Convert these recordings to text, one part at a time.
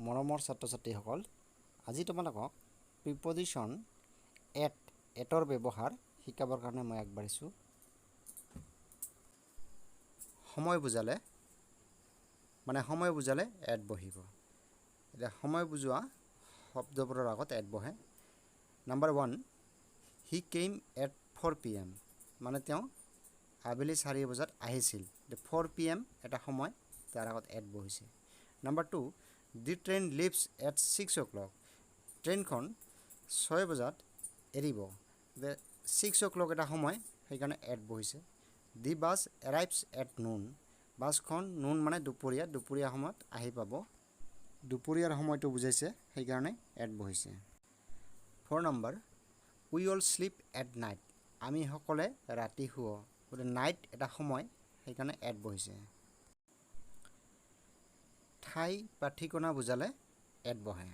মৰমৰ ছাত্ৰ ছাত্ৰীসকল, আজি তোমালোকক প্ৰিপজিশ্যন এট, এটৰ ব্যৱহাৰ শিকাবৰ কাৰণে মই আগবাঢ়িছোঁ। সময় বুজালে, মানে সময় বুজালে এট বহিব। এতিয়া সময় বুজোৱা শব্দবোৰৰ আগত এট বহে। Number 1, he came at 4 p.m., মানে তেওঁ আবেলি 4 বজাত আহিছিল। 4 p.m. এটা সময়, তাৰ আগত এট বহিছে। Number 2, the train leaves at 6 o'clock, ট্ৰেইনখন 6 বজাত এৰিব। 6 অ' ক্লক এটা সময়, সেইকাৰণে এট বহিছে। The bus arrives at noon, বাছখন নুন মানে দুপৰীয়া, দুপৰীয়া সময়ত আহি পাব। দুপৰীয়াৰ সময়টো বুজাইছে, সেইকাৰণে এট বহিছে। 4 number, we all sleep at night, আমি সকলে ৰাতি শুওঁ। গতিকে নাইট এটা সময়, সেইকাৰণে এট বহিছে। ঠাই বা ঠিকনা বুজালে এট বহে।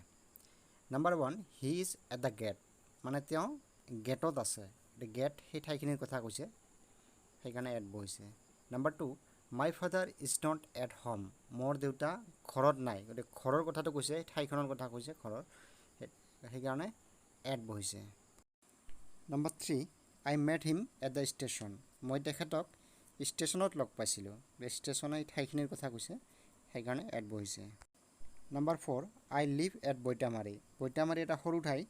Number 1, he is at the gate, মানে তেওঁ গেটত আছে। গেট সেই ঠাইখিনিৰ কথা কৈছে, সেইকাৰণে এট বহিছে। Number 2, my father is not at home, মোৰ দেউতা ঘৰত নাই। গতিকে ঘৰৰ কথাটো কৈছে, ঠাইখনৰ কথা কৈছে ঘৰৰ, সেইকাৰণে এট বহিছে। Number 3, I met him at the station, মই তেখেতক ষ্টেচনত লগ পাইছিলোঁ। ষ্টেচনে ঠাইখিনিৰ কথা কৈছে, সেইকাৰণে এট বহিছে। Number 4, I live at Boitamari, Boitamari এটা সৰু ঠাই,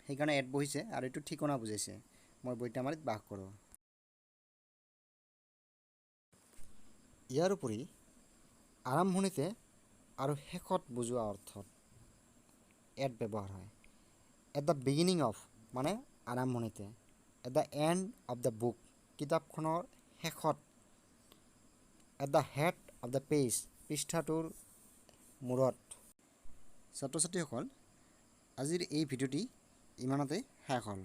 সেইকাৰণে এট বহিছে আৰু এইটো ঠিকনা বুজাইছে, মই বৈতামাৰীত বাস কৰোঁ। ইয়াৰ উপৰি আৰম্ভণিতে আৰু শেষত বুজোৱা অৰ্থত এট ব্যৱহাৰ হয়। এট the beginning of মানে আৰম্ভণিতে, at the end of the book কিতাপখনৰ শেষত, at the head of the page পৃষ্ঠাটোৰ মূৰত। ছাত্ৰ ছাত্ৰীসকল, আজিৰ এই ভিডিঅ'টি ইমানতে শেষ হ'ল।